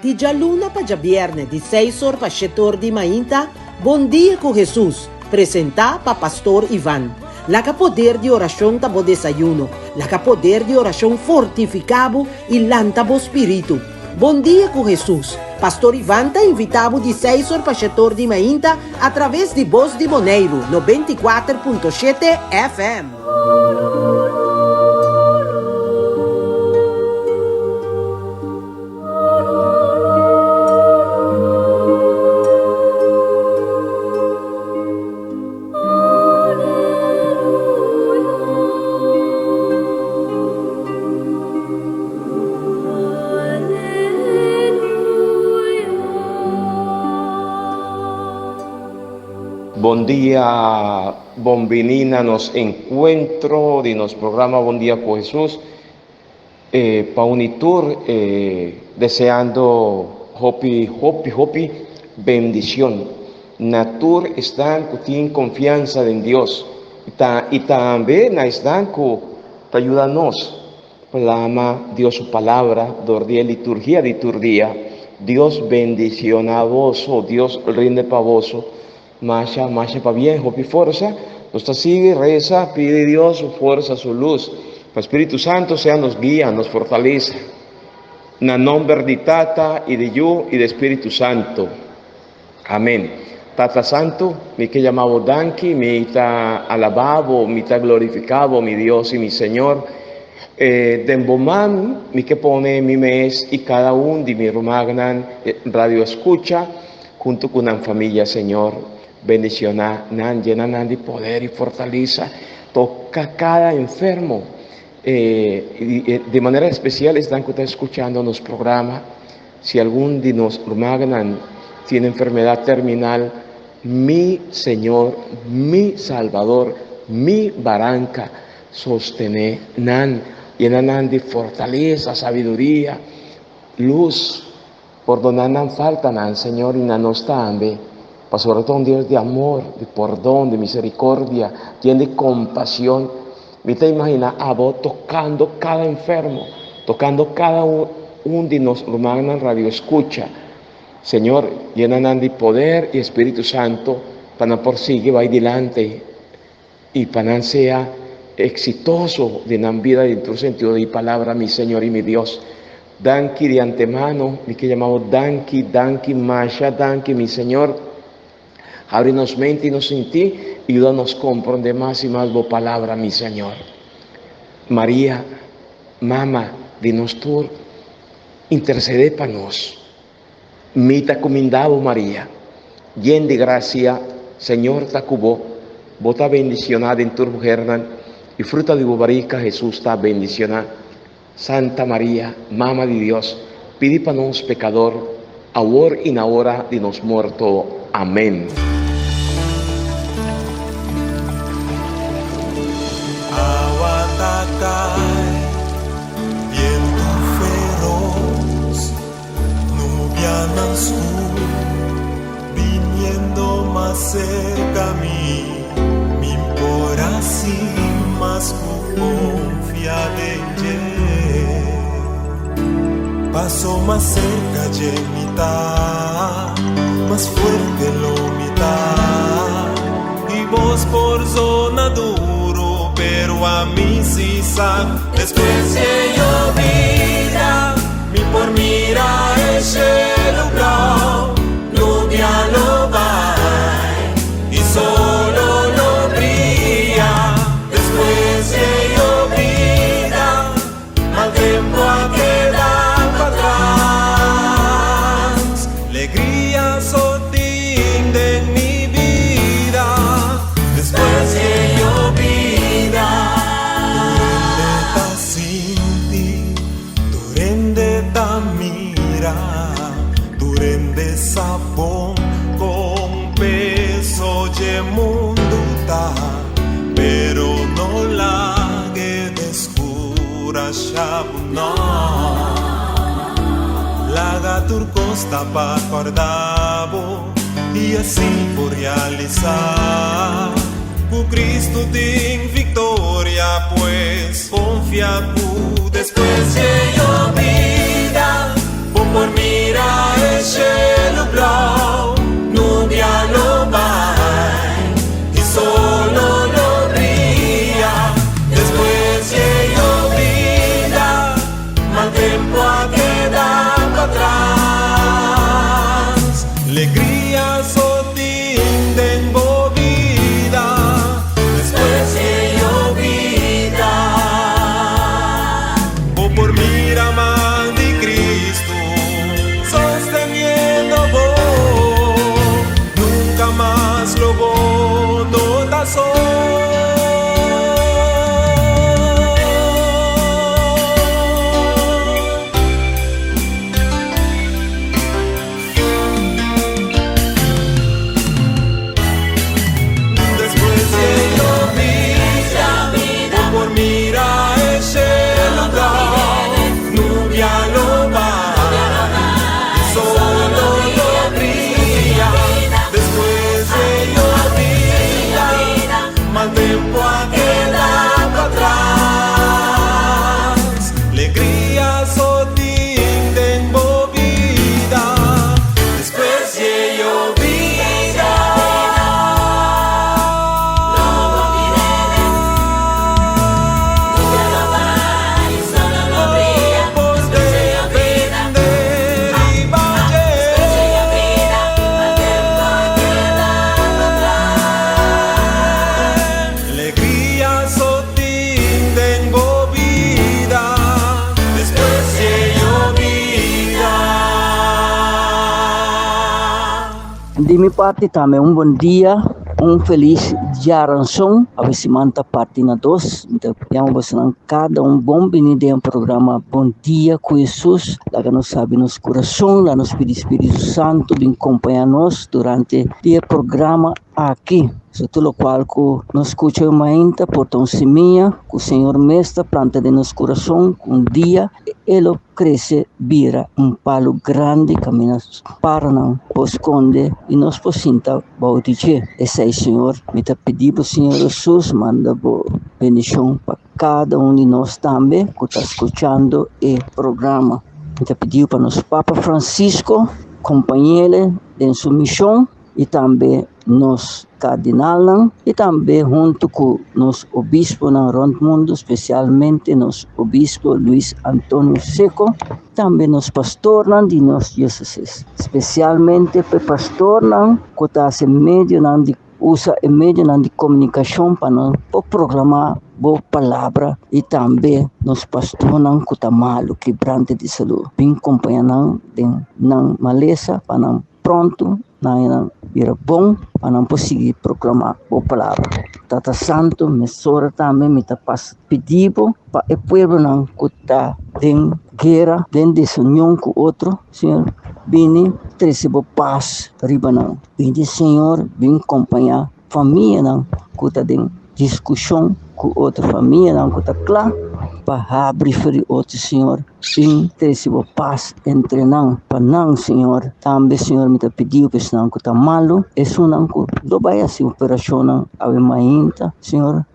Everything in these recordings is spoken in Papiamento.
Di djaluna pa djabièrnè di seis or pa shete or di mainta, Bon Dia ku Hesus, presentá pa Pastor Ivan. Laga poder di orashon ta bo desayuno. Laga poder di orashon fortifiká bo i lanta bo spiritu. Bon Dia ku Hesus, Pastor Ivan ta invitá bo di seis or pa shete or di mainta atraves di Bos di Boneiru 94.7 FM. Bon dia, bon bini na nos encuentro di nos programa Bon Dia cu Jesus. E pa uni tur e deseando hopi hopi hopi bendicion na tur esnan cu tin confiansa den Dios y tambe na esnan cu ta yuda nos plama Dios su palabra dor di e liturgia di tur dia. Dios bendiciona boso, Dios rinde pa boso masha masha pabien, hopi forsa. Nos ta sigui reza, pidi Dios su forsa, su luz, pa Spiritu Santo sea nos guia, nos fortalesa. Na nomber di Tata y di Yu y di Spiritu Santo. Amen. Tata Santo, mi ke yama bo danki, mi ta alaba bo, mi ta glorifica bo, mi Dios y mi Señor. Eh, den bo man mi ke pone mi mes y cada un di mi rumannan radio escucha, hunto cu nan familia, Señor. Bendiciona nan, llena nan di poder y fortaleza. Toca cada enfermo. Eh, de manera especial esnan cu ta escuchando nos programa. Si algun di nos rumannan tiene enfermedad terminal, mi Señor, mi Salvador, mi baranca, sostene nan, llena nan di fortaleza, sabiduria, luz. Pordoná nan faltanan, Señor, i na nos tambe, pasobra ta un Dios di amor, di pordon, di misericordia, yen di compasion. Mi ta imaginá abo tocando cada enfermo, tocando cada un di nos rumannan radioescucha. Señor, yena nan di poder i Spiritu Santo pa nan por sigui bai dilanti i pa nan sea exitoso den nan bida den tur sentido di palabra, mi Señor i mi Dios. Danki di antemano, mi ke yama bo danki, danki, masha danki, mi Señor. Habri nos mente i nos sintí i yuda nos komprondé mas i mas bo palabra, mi Señor. Maria, Mama di nos tur, intersedé pa nos. Mi ta kuminda bo, Maria, yen di grasia, Señor ta ku bo. Bo ta bendisioná den tur muhernan, i fruta di bo barika, Hesus, ta bendisioná. Santa Maria, Mama di Dios, pidi pa nos pekador, awor i na ora di nos morto. Amen. Awa ta kai, bientu feros, nubianan skur, biniendo mas serka mi, mi por hasi mas ku konfia den dje. Paso mas serka dje mi ta, mas fuerte lo mi ta. I bos por zona duro, pero ami si sa. Despues dje yobida, mi por mira e shelu blou, nubia lo bai i solo lo bria. Despues dje yobida, Mal tempo a keda patras. Legria so tin den mi bida. Despues dje yobida. Tur hende ta sinti, tur hende ta mira, tur hende sa bon kon peso dje mundu ta, pero no lag'e Deskurashá bo no. Laga tur kos ta pa kòrda bo i así bo realisá ku Kristu tin viktoria, pues konfia ku despues dje yobida bo por mira. Di mi parti tambe un bon dia, un felis djaranson. Awe siman ta parti na dos. Mi ta yama bosonan kada un bon bini den e programa Bon Dia ku Hesus. Laga nos sabi nos kurason, laga nos pidi Spiritu Santu bin kompaña nos durante di e programa aki. So tur lokual ku nos skucha awe mainta por ta un simia ku Señor mes ta planta den nos kurason ku un dia e lo krese bira un palu grandi kaminda paranan por skonde i nos por sinta bou di dje. Esei, Señor, mi ta pidi bo, Señor Hesus, manda bo bendishon pa kada un di nos tambe ku ta skuchando e programa. Mi ta pidiu pa nos Papa Francisco kompañ'ele den su mishon i tambe nos kardinalnan i tambe huntu ku nos obisponan rònt mundu, spesialmente nos obispo Luis Antonio Seco, tambe nos pastornan di nos diósesis, spesialmente pa e pastornan ku ta hasi medionan di usa e medionan di komunikashon pa nan por proklamá bo palabra i tambe nos pastornan ku ta malu, kibrante di salú, bin kompañá nan den nan malesa pa nan Pronto nan bira bon pa nan por sigui proclama bo palabra. Tata Santo, mesora tambe mi ta pasa pidi bo pa e pueblonan cu ta den guera, den desunion cu otro, Señor, bini trece bo paz riba nan. Bini, Señor, bin compaña famianan ku ta den diskushon ku otro famianan ku ta kla pa habri for di otro, Señor. Bin trese bo pas entre nan, pa nan, Señor. Tambe, Señor, mi ta pidiu pa esnan ku ta malu, esunnan ku lo bai hasi operashonnan awe mainta, Señor.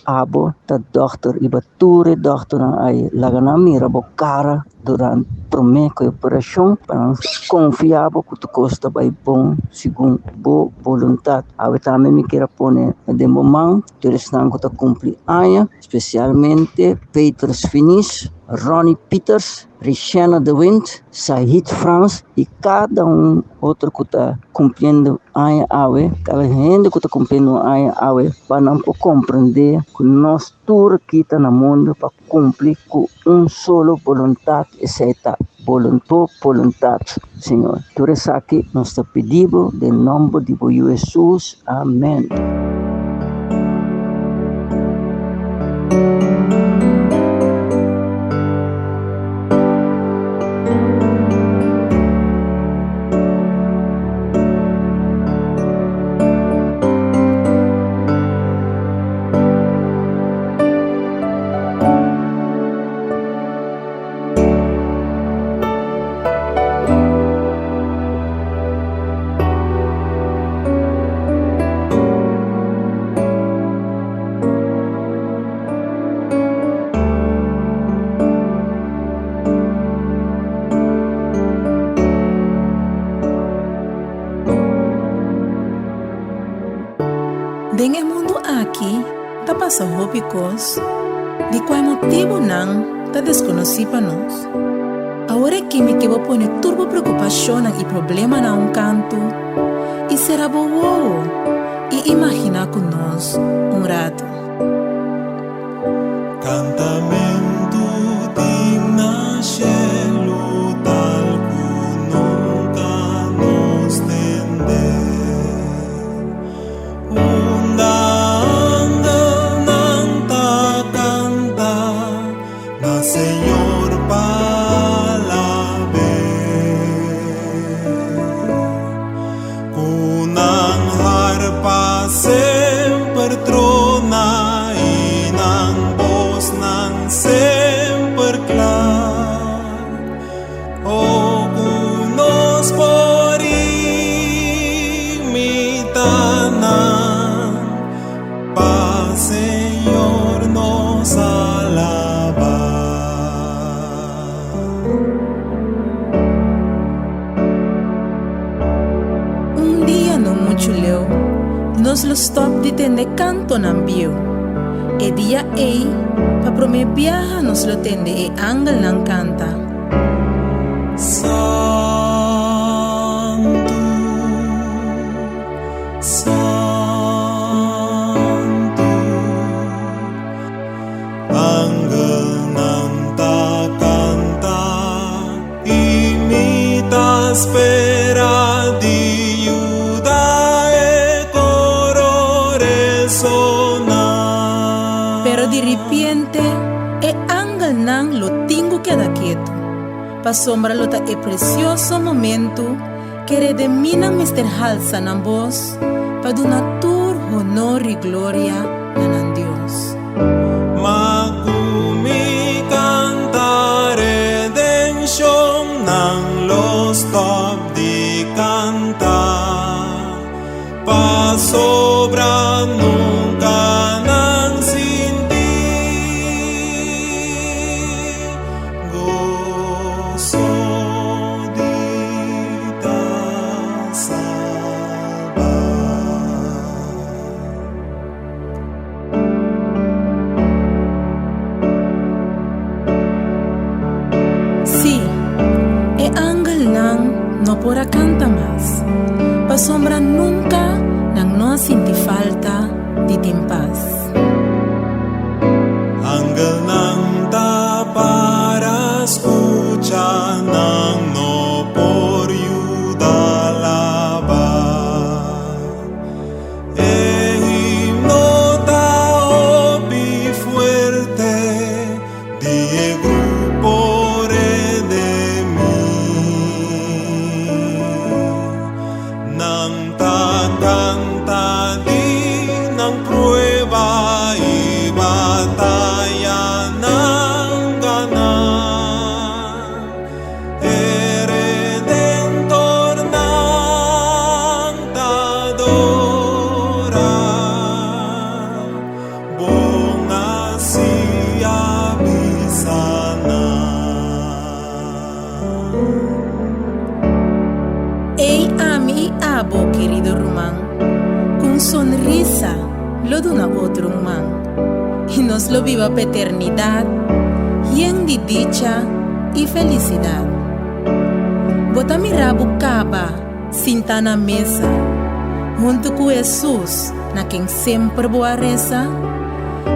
Abo ta dòkter riba tur e dòkternan ai laga nan mira bo kara durante promé ku e operashon pa nan konfia bo ku tur kos ta bai bon segun bo boluntat. Awe tambe mi kier a pone den bo man tur esnan ku ta kumpli aña, spesialmente Petrus Finis, Ronnie Pieters, Richena de Wind, Sahid Frans y cada un otro cu ta cumpliendo aña awe, cada hende cu ta cumpliendo un aña awe, pa nan por comprende cu nos tur aki ta na mundo pa cumpli cu un solo boluntad, esey ta bo boluntad, Señor. Tur esaki nos ta pidi bo den nomber di bo Yu Hesus. Amen. Den e mundu aki ta pasa hopi kos di kua motibunan ta deskonosí pa nos. Awor aki mi ke bo pone tur bo preokupashonnan i problemanan un kantu i sera bo wowo i imaginá ku nos un ratu. Kantamentu tin na shelu tal ku nunka nos tende. Unda angelnan ta kanta na Señor pa alab'é. Ku nan harpa semper trona i nan bosnan semper kla. Oh, ku nos por imita nan, pa Señor nos alabá. Un dia no muchu leu, nos lo stòp di tende kantonan bieu. E dia ei, pa promé biaha nos lo tende e angelnan kanta. Santu, Santu. Angelnan ta kanta i mi ta spera di yudansa. Pasobra lo ta e presioso momento ke redeminan mester halsa nan bos pa duna tur honor i gloria na nan Dios. Ma ku mi kanta redenshon nan lo stòp di kanta. Pasobra nunka nan sinti goso di ta salbá. Sí, e angelnan no por a kanta mas, pasobra nunka nan no a sinti falta di tin pas. Angelnan ta para skucha, nan no por yuda laba. E himno ta hopi fuerte di e grupo redemí. Nan ta kanta di nan prueba i batayanan ganá. E Redentor nan ta adorá, bon así a bisa nan. Ei ami i abo, kerido ruman, ku un sonrisa lo duna otro un man, i nos lo biba pa eternidat yen di dicha i felisidat. Bo ta mira bo kaba sintá na mesa huntu ku Hesus na ken semper bo a resa?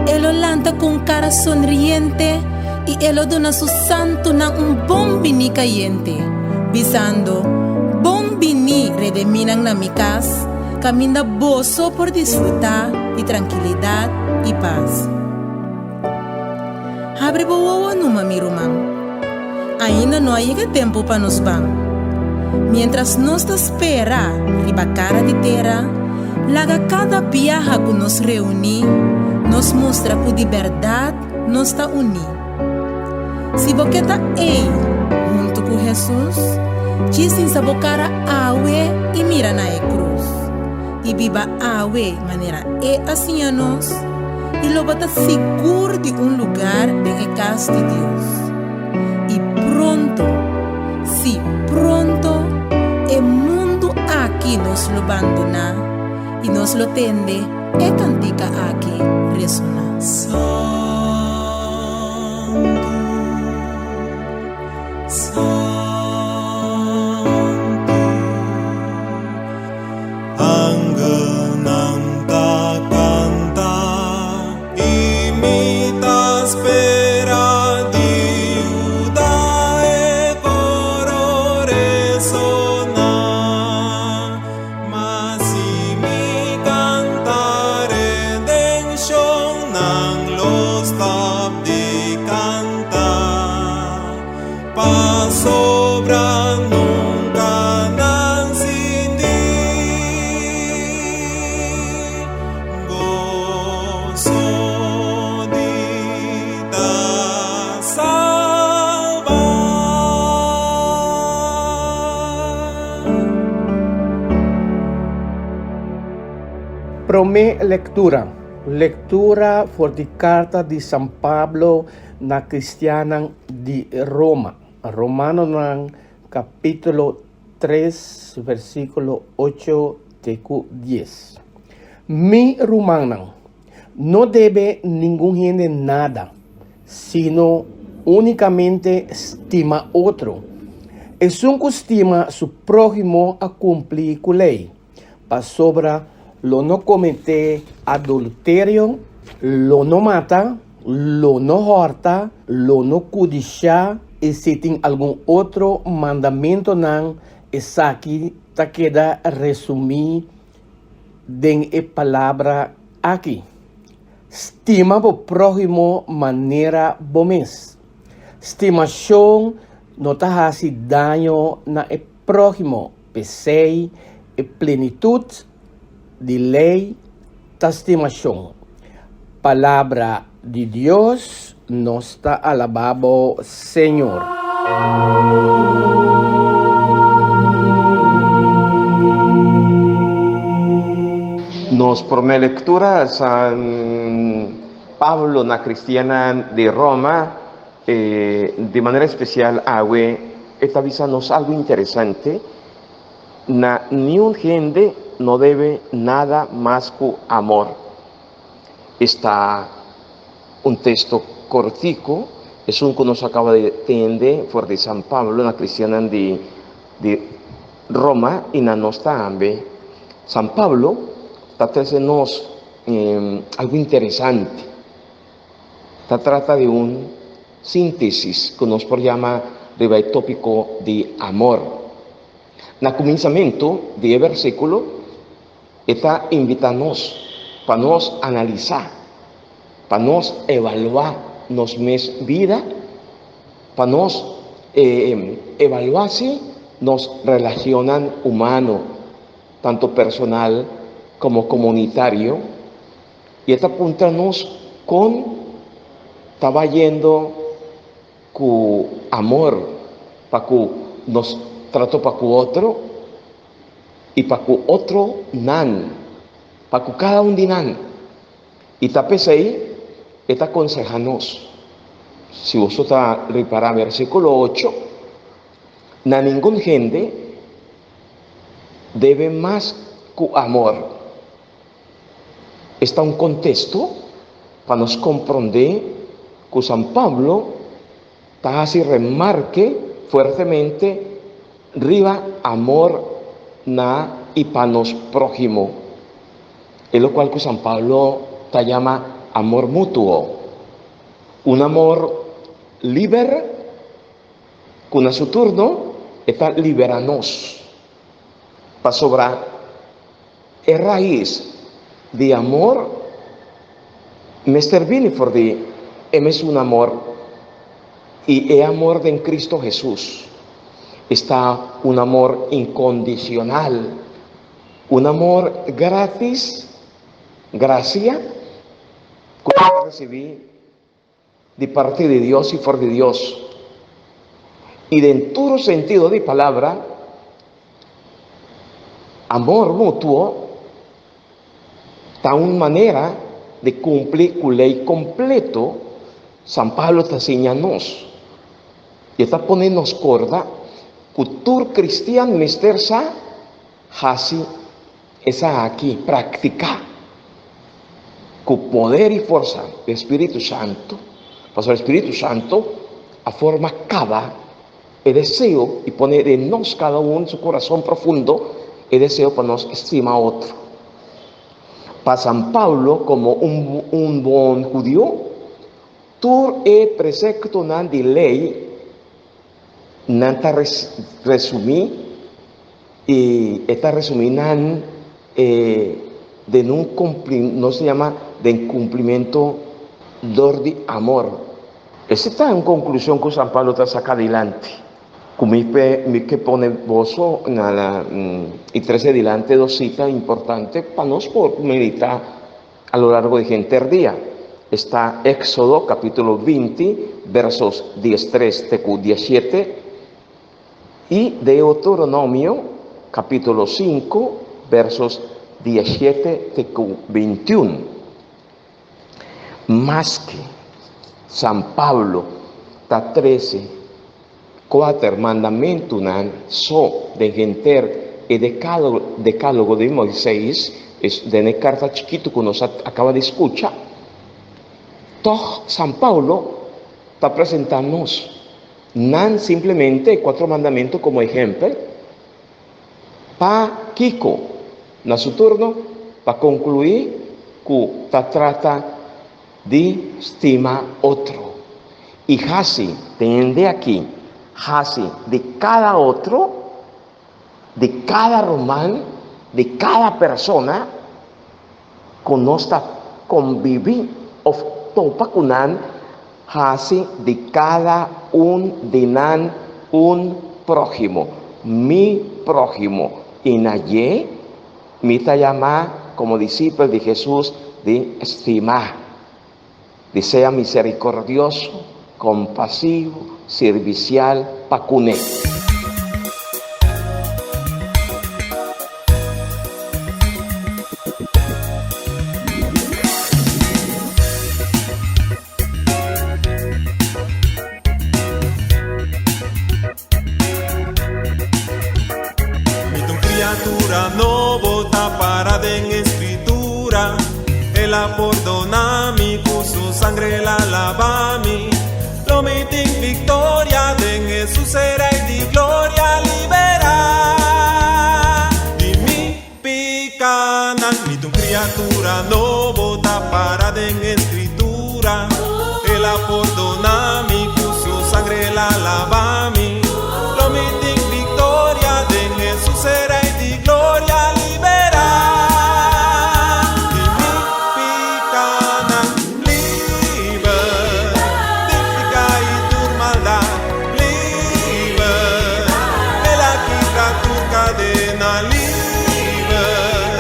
E lo lanta ku un kara sonriente i e lo duna su santunan un bon biní kayente, bisando, Bon biní, redeminan na mi kas, kaminda boso por disfrutá di trankilidat i pas. Habri bo wowo numa, mi ruman. Ainda no a yega tempu pa nos ban. Miéntras nos ta spera riba kara di tera, laga kada biaha ku nos reuní, nos mustra ku di bèrdat nos ta uní. Si bo ke ta ei huntu ku Hesus, djis hinsa bo kara awe i mira na e krus, i biba awe manera E a siña nos, i lo bo ta sigur di un lugar den e kas di Dios. I pronto, sí, pronto, e mundu aki nos lo bandoná i nos lo tende e kantika aki resoná. Santu, Santu. Angelnan ta kanta i mi ta spera di yuda e koro resoná. Ma si mi kanta redenshon nan lo stòp di kanta. Pasobra nunka nan sinti goso di ta salbá. Promé lektura. Lektura for di karta di San Pablo na kristiannan di Roma. Romanonan kapítulo tres versíkulo ocho te ku dies. Mi rumannan, no debe ningun hende nada, sino únikamente stima otro. Esun ku stima su próhimo a kumpli ku lei. Pasobra lo no kometé adulterio, lo no mata, lo no hòrta, lo no kudishá, i si tin algun otro mandamentunan, esaki ta keda resumí den e palabra aki, Stima bo próhimo manera bo mes. Stimashon. no ta hasi daño na e próhimo, p'esei e plenitut di lei ta stimashon. Palabra di Dios, nos ta alabá bo, Señor. Nos promé lectura, San Pablo na cristiannan di Roma, di manera especial awe, e ta bisa nos algo interesante, Na niun hende no debe nada mas ku amor. Esta un teksto kortiku, esun ku nos a kaba di tende for di San Pablo na kristiannan di di Roma i na nos tambe. San Pablo ta trese nos algu interesante. Ta trata di un síntesis ku nos por yama riba e tópiko di amor. Na kuminsamentu di e versíkulo e ta invitá nos pa nos analisá, pa nos evaluá nos mes bida, pa nos evaluá si nos relashonnan humano, tantu personal komo komunitario, I e ta puntra nos kon ta bayendo ku amor pa ku nos trato pa ku otro i pa ku otronan, pa ku kada un di nan. I ta p'esei e ta konsehá nos. Si boso ta ripará versíkulo ocho, Na ningun hende debe mas ku amor. Esta un kontesto pa nos komprondé ku San Pablo ta hasi remarke fuertemente riba amor na i pa nos próhimo, e lokual ku San Pablo ta yama amor mutuo, un amor liber ku na su turno e ta liberá nos, pasobra E rais di amor mester bini for di e mesun amor, i e amor den Cristo Hesus esta un amor incondicional, un amor gratis, gracia, cu nos a ricibi di parti di Dios i for di Dios. I den tur sentido di palabra, amor mutuo ta un manera di kumpli ku lei kompleto. San Pablo ta siña nos i e ta pone nos korda ku tur kristian mester sa hasi Esaki praktiká ku poder i forsa di e Spiritu Santu, pasobra e Spiritu Santu a forma kaba e deseo i pone den nos kada un su kurason profundo e deseo pa nos stima otro. Pa San Pablo komo un bon hudiu, tur e presektonan di lei nan ta resumí i e ta resumí nan den un nos ta yama den kumplimentu dor di amor. Ese ta un konklushon ku San Pablo ta saka dilanti, ku mi mi ke pone boso na la i trese dilanti dos sita importante pa nos por meditá a lo largo di henter dia. Esta Éxodo capítulo 20, versos 13 te ku 17 i Deuteronomio capítulo 5, versos 17 te ku 21. Maske San Pablo ta trese kuater mandamentunan so den henter e Decálogo di Moisés, es den e karta chikitu ku nos a kaba di skucha, tòg San Pablo ta presentá nos nan simplemente e kuatro mandamentu komo ehèmpel. Pa kiko? Na su turno, pa konkluí ku ta trata di stima otro i hasi, tende aki, hasi di kada otro, di kada ruman, di kada persona ku nos ta kombibí òf topa ku nan, hasi di kada un di nan. un próhimo, mi próhimo. I na dje mi ta yamá komo disipel di Hesus di stimá, di sea miserikordioso, kompasivo, sirvisial pa kuné. Mi ta un criatura nobo ta para den escritura El a pordona mi cu su sangre el a laba mi Lo mi tin victoria den Jesus e Rey di gloria Libera di mi Picanan mi ta un criatura nobo ta para den escritura El a pordona mi cu su sangre el a laba mi Lo mi tin victoria den Jesus e Rey di gloria Libera di mi picanan Liber di pica y tur maldad Liber el a kibra tur cadena Liber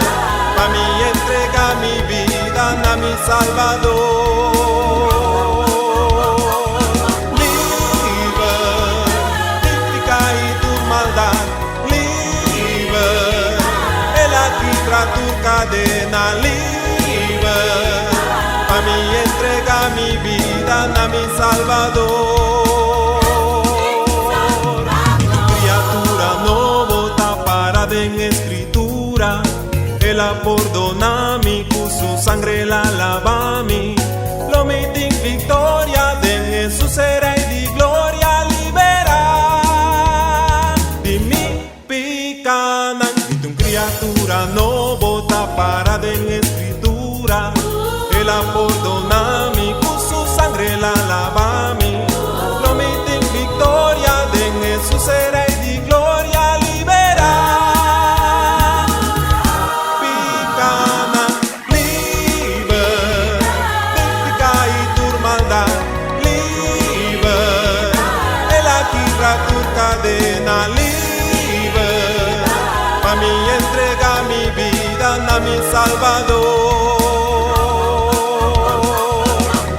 pa mi entrega mi bida na mi Salvador. Liber di pica y tur maldad. Liber, el a kibra tur cadena. Liber pa mi entrega mi bida na mi Salvador. Mi tu criatura nobo ta para den escritura. El a pordona mi cu su sangre el a laba mi. Lo mi tin victoria den Jesus e Rey di gloria libera di mi picanan. Mi ta un criatura nobo ta para den escritura. El a pordona mi cu su sangre el a laba mi. Lo mi tin victoria den Jesus e Rey di gloria libera picanan liber den pica y tur maldad liber el a kibra tur cadena liber pa mi entrega mi bida na mi Salvador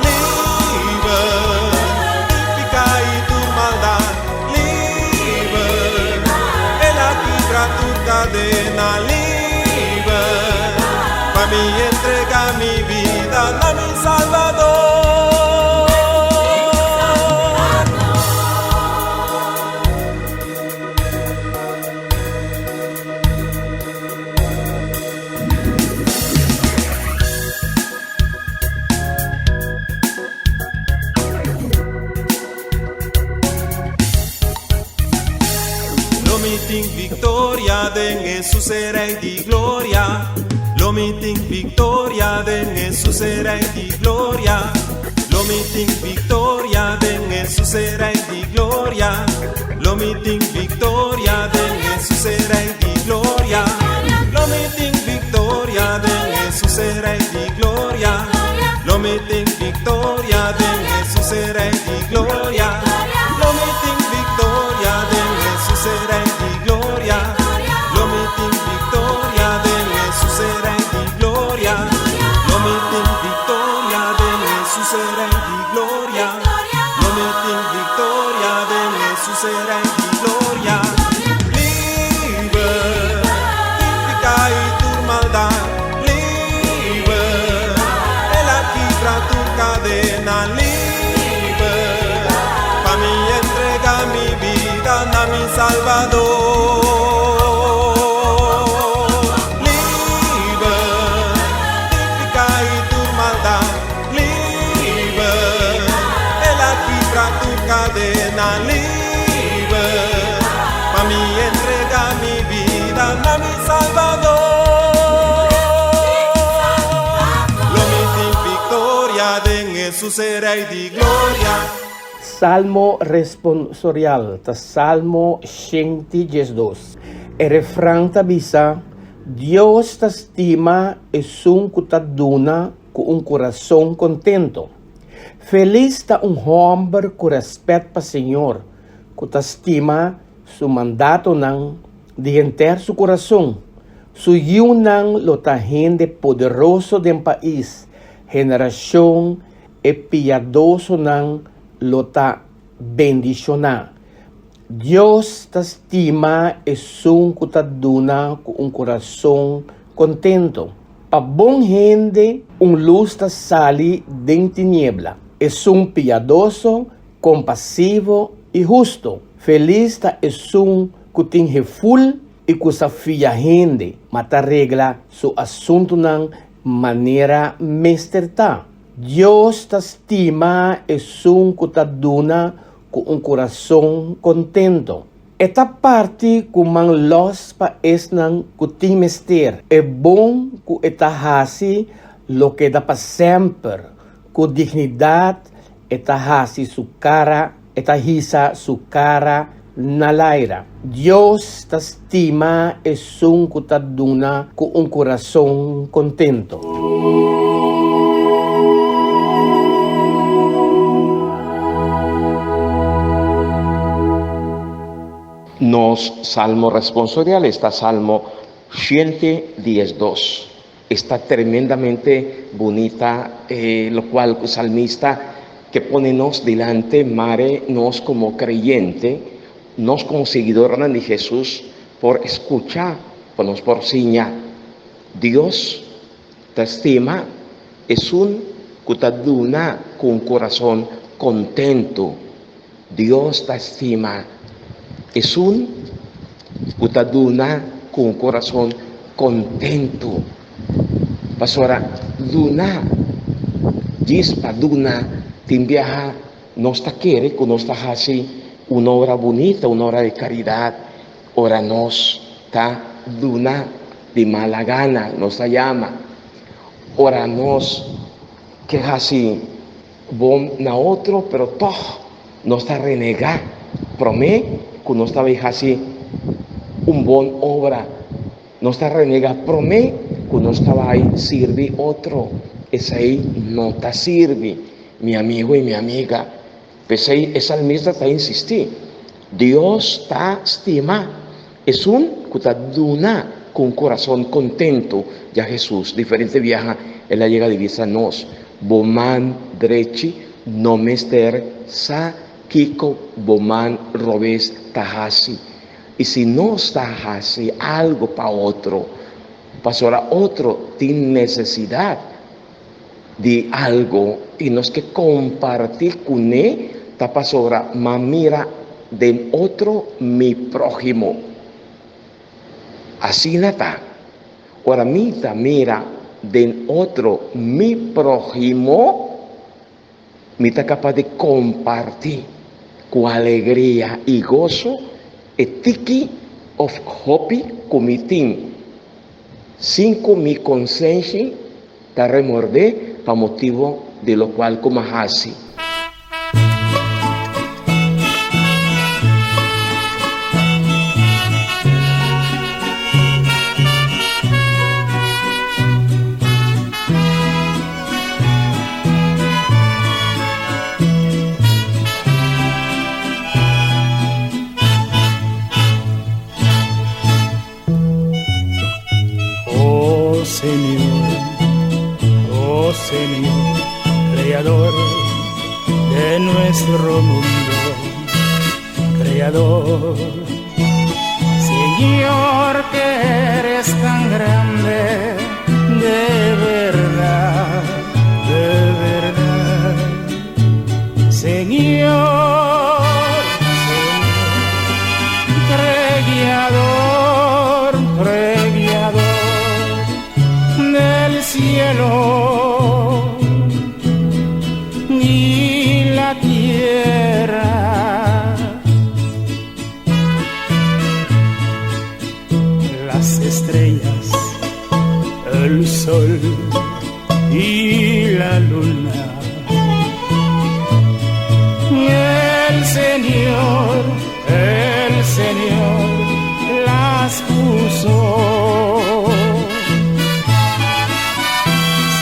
liber di pica y tur maldad liber el a kibra tur cadena liber pa mi entrega mi bida na mi Salvador. Lo mi tin victoria den Jesus e Rey di gloria. Lo mi tin victoria den Jesus e Rey di gloria. Lo mi tin victoria den Jesus e Rey di gloria. Lo mi tin victoria den Jesus e Rey di gloria. Lo mi tin victoria den Jesus e Rey di gloria. Lo mi tin victoria den Jesus e Rey di gloria. Lo mi tin victoria den Jesus e Rey di gloria. Lo mi tin victoria den Jesus e Rey di gloria. Lo mi tin victoria den Jesus e Rey di gloria. Lo mi tin victoria den Jesus e Rey di gloria. Liber di pica y tur maldad. Liber, el a kibra tur cadena. Liber, pa mi entrega mi bida na mi Salvador. Liber di pica y tur maldad. Liber, el a kibra tur cadena. Liber, pa mi entrega mi bida na mi Salvador. Lo mi tin victoria den Jesus e Rey di gloria. Salmo responsorial ta Salmo 112. E refran ta bisa, Dios ta stima esun ku ta duna ku un kurason kontentu. Felis ta un hòmber ku rèspèt pa Señor. ku ta stima su mandatonan di henter su kurason. Su yiunan lo ta hende poderoso den pais, generashon e piadosonan lo ta bendishoná. Dios ta stima esun ku ta duna ku un kurason kontentu. Pa bon hende un lus ta sali den tiniebla. Esun piadoso, kompasivo i hustu. Felis ta esun ku tin heful i ku sa fia hende, ma ta regla su asuntunan manera mester ta. Dios ta stima esun ku ta duna ku un kurason kontento. E ta parti ku man lòs pa esnan ku tin mester. E bon ku e ta hasi lo keda pa semper. Ku dignidat e ta hasi su kara, e ta hisa su kara na laira. Dios ta stima esun ku ta duna ku un kurason kontento. Nos salmo responsorial esta Salmo 112. Esta tremendamente bunita lo cual cu salmista ke pone nos dilante mare nos como creyente, nos como siguidornan di Jesus por escucha pa nos por siña. Dios ta stima esun cu ta duna cu un corazon contento. Dios ta stima esun ku ta duna ku un kurason kontentu. Pasobra duna djis pa duna tin biaha nos ta kere ku nos ta hasi un obra bunita, un obra di karidat, ora nos ta duna di mala gana, nos ta yama. Ora nos ke hasi Bon na otro, pero tòg nos ta renegá promé ku nos ta bai hasi un bon obra. Nos ta renegá promé ku nos ta bai sirbi otro. Esei no ta sirbi, mi amigu i mi amiga. P'esei e salmista ta insistí, Dios ta stima esun ku ta duna ku un kurason kontentu. Ya Hesus diferente biaha el a yega di bisa nos, Bo man drechi no mester sa kiko bo man robes ta hasi. I si nos ta hasi algu pa otro, pasobra otro tin nesesidat di algu i nos ke kompartí kuné, ta pasobra m'a mira den otro mi próhimo. Asina ta. Ora mi ta mira den otro mi próhimo, mi ta kapas di kompartí ku alegria i goso e tiki òf hopi ku mi tin, sin ku mi konsenshi ta remordé pa motibu di lokual ku mi a hasi. Oh Señor, oh Señor, Creador de nuestro mundo, Creador. Señor, que eres tan grande, de verdad, de verdad. Señor, Creador, Creador del cielo y la tierra. Las estrellas, el sol y la luna. El Señor, el Señor las puso.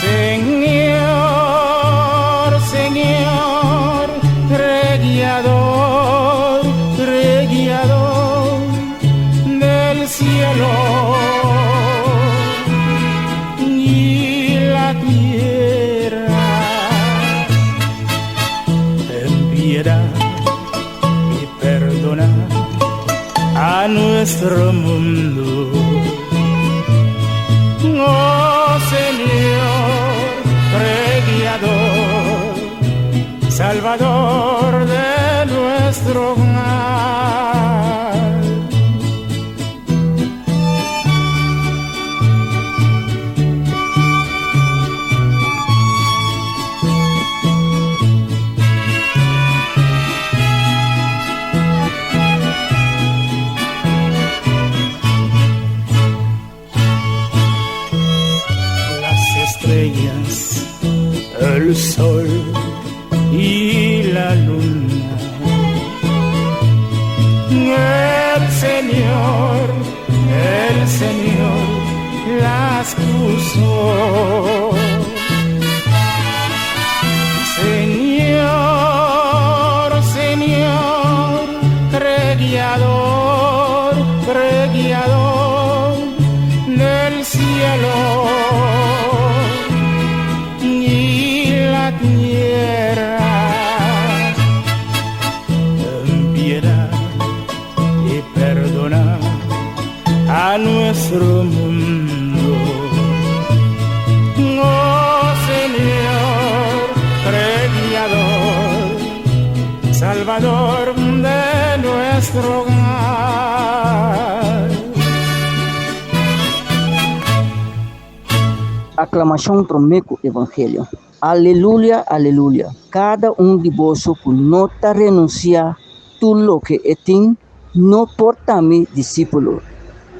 Señor, Señor, Creador, Creador. cielo y la tierra. Ten piedad y perdona a nuestro mundo. Oh Señor, Creador, Salvador de nuestro hogar. Las estrellas, el sol y la luna. El Señor, el Señor las puso. Señor, Señor, Creador, Creador del cielo y la tierra. Ten piedad y perdona a nuestro mundo. Oh Señor, Creador, Salvador de nuestro hogar. Aklamashon promé ku Evangelio. Aleluya, aleluya. Kada un di boso ku no ta renunsiá tur loke e tin, no por ta mi disípulo.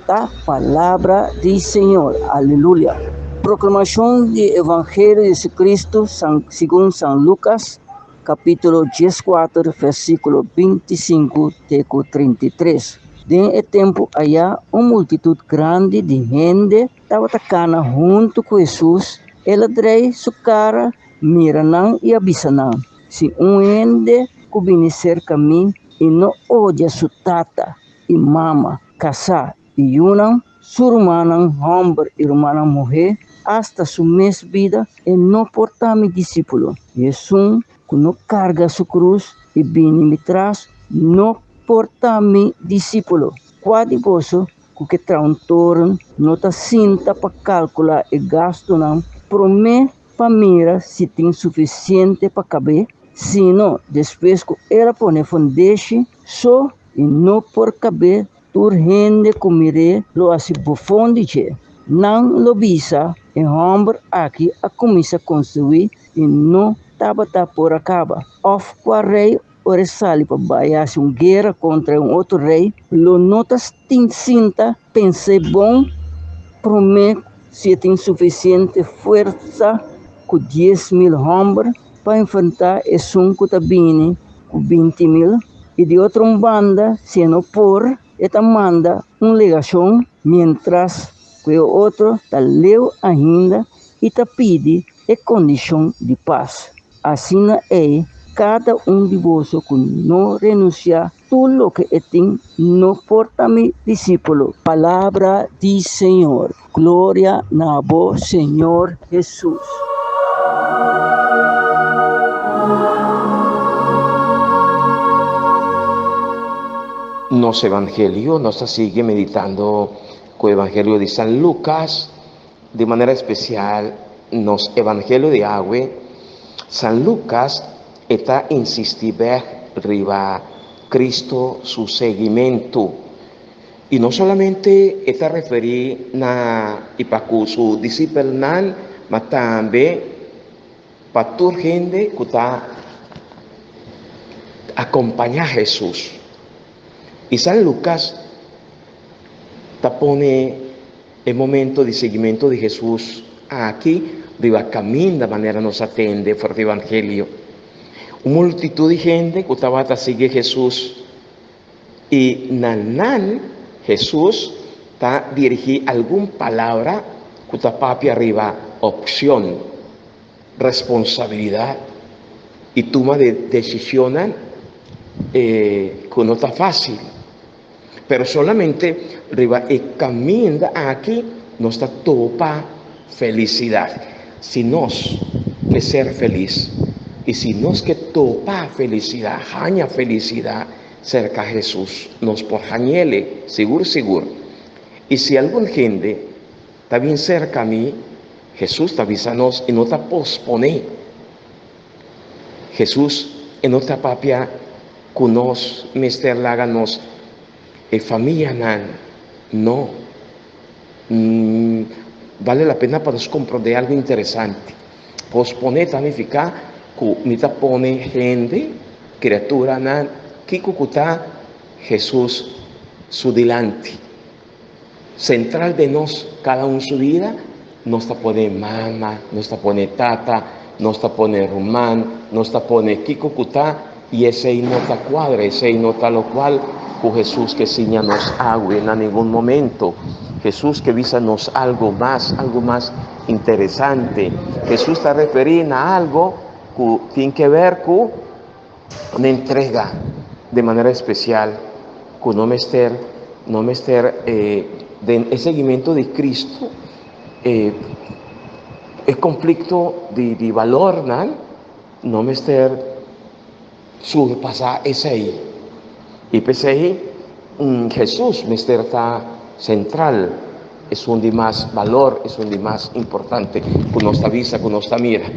Ta palabra di Señor. Aleluya. Proklamashon di Evangelio di Jesucristo San, segun San Lucas, kapítulo 14, versíkulo 25 te 33. Den e tempu aya, un multitut grandi di hende tabata kana huntu ku Hesus. El a drei su kara, mira nan i a bisa nan: Si un hende ku bini serka mi i no odia su tata i mama, kasá i yunan, su rumannan hòmber i rumannan muhé, asta su mes bida, e no por ta mi disípulo. I esun ku no karga su krus i bini mi tras, no por ta mi disípulo. Kua di boso ku ke traha un toren no ta sinta pa kalkulá e gastunan promé pa mira si tin sufisiente pa kab'é? Sino despues ku el a pone fundeshi so i no por kab'é, tur hende ku mir'é lo hasi bofon di dje. Nan lo bisa, E hòmber aki a kuminsá konstruí i no tabata por a kaba. Òf kua rei ora e sali pa bai hasi un guera kontra un otro rei, lo no ta tin sinta pens'é bon promé si e tin sufisiente fuersa ku 10,000 hòmber pa enfrentá esun ku ta bini ku 20,000? I di otro un banda, si e no por, e ta manda un legashon, miéntras ku e otro ta leu ainda i ta pidi e kondishon di pas. Asina ei, kada un di boso ku no renunsiá tur loke e tin, no por ta mi disípulo. Palabra di Señor. Gloria na bo, Señor Hesus. Nos Evangelio, nos ta sigui meditando ku Evangelio di San Lucas, di manera espesial nos Evangelio di awe. San Lucas e ta insistí bèk riba Cristo su seguimentu. I no solamente e ta referí na i pa ku su disipelnan, ma tambe pa tur hende ku ta akompañá Hesus. I San Lukas ta pone e momento di siguimentu di Hesus aki riba kaminda manera nos a tende for di Evangelio. Un multitut di hende ku tabata sigui Hesus I na nan Hesus ta dirigí algun palabra ku ta papia riba opshon, responsabilidat i tuma di desishonnan ku no ta fásil. Pero solamente riba e kaminda aki nos ta topa felisidat. Si nos ke ser felis i si nos ke topa felisidat, haña felisidat serka Hesus, nos por hañ'ele sigur sigur. I si algun hende ta bin serka mi, Hesus ta bisa nos i no ta posponé. Hesus e no ta papia ku nos mester laga nos e famianan, no. Bale la pena pa nos komprondé algu interesante. Posponé ta nifiká ku mi ta pone hende, kriaturanan, kiko ku ta Hesus su dilanti. Sentral den nos kada un su bida, nos ta pone mama, nos ta pone tata, nos ta pone ruman, nos ta pone kiko ku ta, i esei no ta kuadra, esei no ta lokual ku Hesus ke siña nos awe na ningun momento. Hesus ke bisa nos algu mas, algu mas interesante. Hesus ta referí na algu ku tin ke ber ku un entrega de manera especial ku no mester no mester den e seguimento di Cristo e e conflicto di di balornan no mester surpasa esei y p'esei Jesús mester ta central esun di mas balor esun di mas importante ku nos ta bisa ku nos ta mira.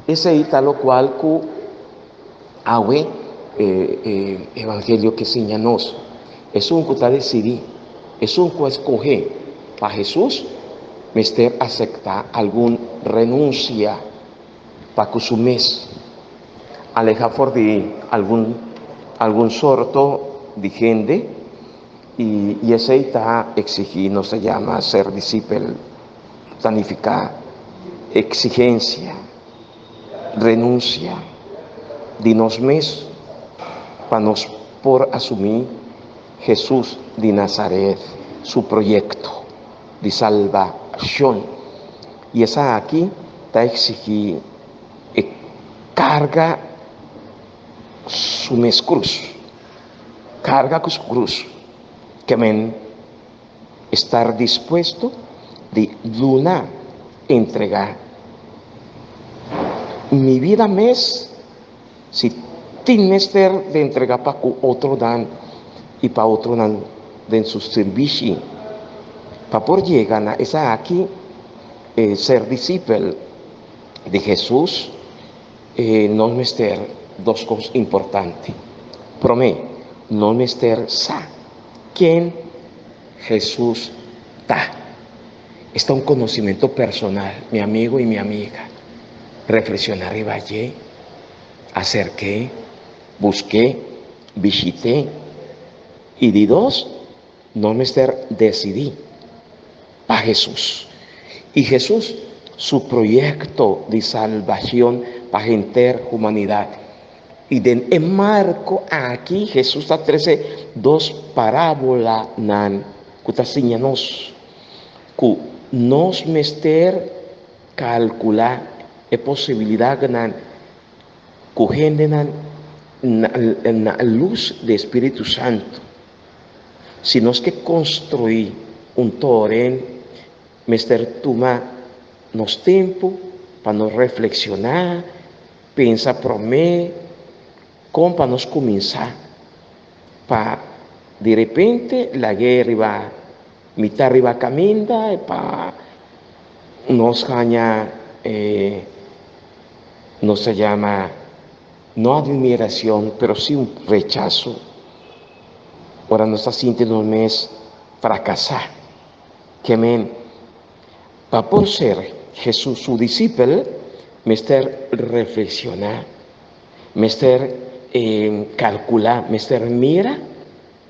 Esei ta lokual ku awe e evangelio ke siña nos. Esun ku ta desidí, esun ku a skohé pa Hesus, mester aseptá algun renunsia pa ku su mes, alehá for di algun algun sorto di hende, i esei ta eksigí, nos ta yama ser disipel. Ta nifiká eksigensia, renunsia di nos mes pa nos por asumí Hesus di Nazaret su proyekto di salbashon. I esaki ta eksigí e karga su mes krus, karga ku su krus, ke men Estar dispuesto di duna, entregá, mi bida mes, si tin mester di entregá pa ku otronan i pa otronan den su sirbishi. Pa por yega na esaki, e ser disipel di Hesus, nos mester dos kos importante. Promé, nos mester sa Ken Hesus ta? Esta un conocimento personal, mi amigo y mi amiga. Reflexiona riba dje, acerk'é, busk'é, bishit'é. Y di dos, nos mester decidí pa Hesus. Y Hesus su proyecto di salbacion pa henter humanidad. I den e marko aki Hesus ta trese dos parábolanan ku ta siña nos ku nos mester kalkulá e posibilidatnan ku hendenan na lus di e Spiritu Santu. Si nos ke konstruí un toren, mester tuma nos tempu pa nos reflekshoná. Pensa promé kon pa nos kuminsá, pa di repente lag'é riba mitá riba kaminda pa nos haña e nos ta yama no admiracion pero si un rechaso ora nos ta sinti nos mes fracasá. Ke men pa por ser Hesus su disipel mester reflekshoná, mester kalkulá, mester mira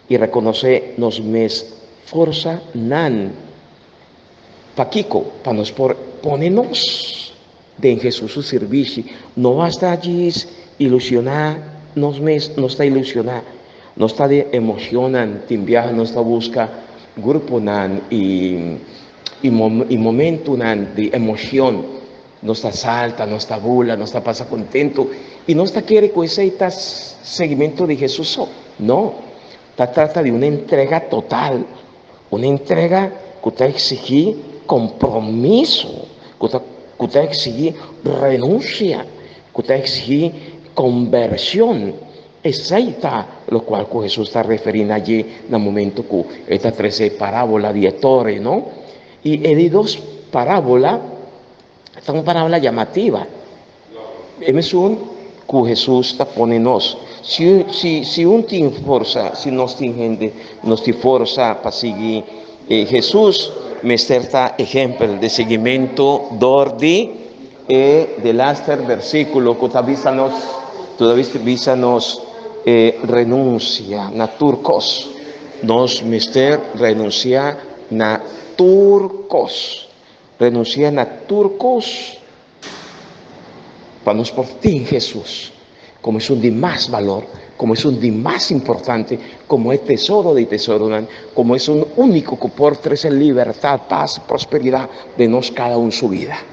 i rekonosé nos mes forsanan. Pakiko? Pa nos por pone nos den Hesus su sirbishi. No basta djis ilusioná nos mes, nos ta ilusioná, nos ta den emoshonnan, tin biaha nos ta buska gruponan i i momentunan di emoshon, nos ta salta, nos ta bula, nos ta pasa kontentu i nos ta kere ku esei ta seguimentu di Hesus so. No! Ta trata di un entrega total, un entrega ku ta eksigí kompromiso, ku ta ku ta eksigí renunsia, ku ta eksigí kombershon. Esei ta lokual ku Hesus ta referí na dje na momento ku e ta trese e parábola di e tore, no? I e di dos parábola ta un parábola yamativa. E mesun ku Hesus ta pone nos. Si, si, si un tin forsa, si nos tin hende, nos tin forsa pa sigui eh, Hesus, mester ta ehempel di siguimentu dor di e delaster versíkulo ku ta bisa nos, ku ta bisa nos eh, renunsia na tur kos. Nos mester renunsia na tur kos. Renunsia na tur kos pa nos por tin Hesus komo esun di mas balor, komo esun di mas importante, komo e tesoro di tesoronan, komo esun úniko ku por trese libertat, pas, prosperidat den nos kada un su bida.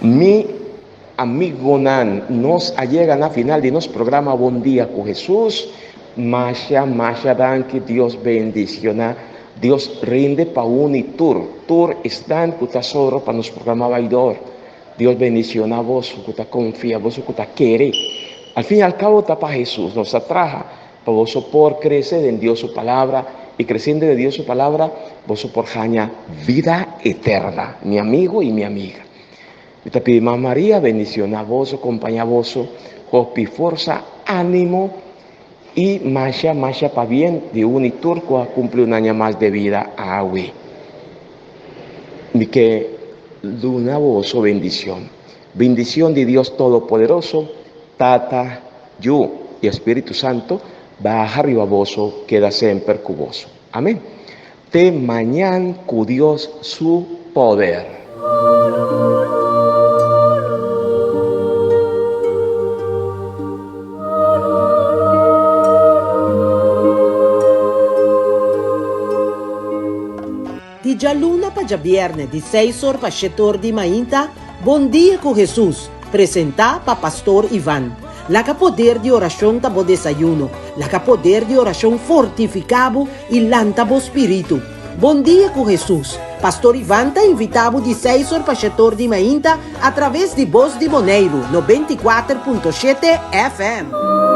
Mi amigonan, nos a yega na final di nos programa Bon Dia ku Hesus. Masha, masha danki, Dios bendiciona. Dios rinde pa un y tur. Tur esnan ku ta soro pa nos programa bai dor. Dios bendiciona boso ku ta confia, boso ku ta kere. Al fin y al cabo ta pa Hesus nos ta traha, pa boso por crece den Dios su palabra y creciendo den Dios su palabra boso por haña vida eterna, mi amigo y mi amiga. Mi ta pidi Mama Maria bendiciona boso, compaña boso, hopi forsa, animo y masha masha pabien di un y tur cu a cumpli un aña mas de vida awe. Mi ke duna boso bendicion. Bendicion di Dios Todopoderoso, Tata, Yu y Spiritu Santo baha riba boso keda semper cu boso. Amen. Te mañan cu Dios su poder. Di djaluna pa djabièrnè di seis or pa shete or di mainta, Bon Dia ku Hesus, presentá pa Pastor Ivan. Laga poder di orashon ta bo desayuno, laga poder di orashon fortifiká bo i lanta bo spiritu. Bon Dia ku Hesus, Pastor Ivan ta invitá bo di seis or pa shete or di mainta atraves di Bos di Boneiru, 94.7 FM.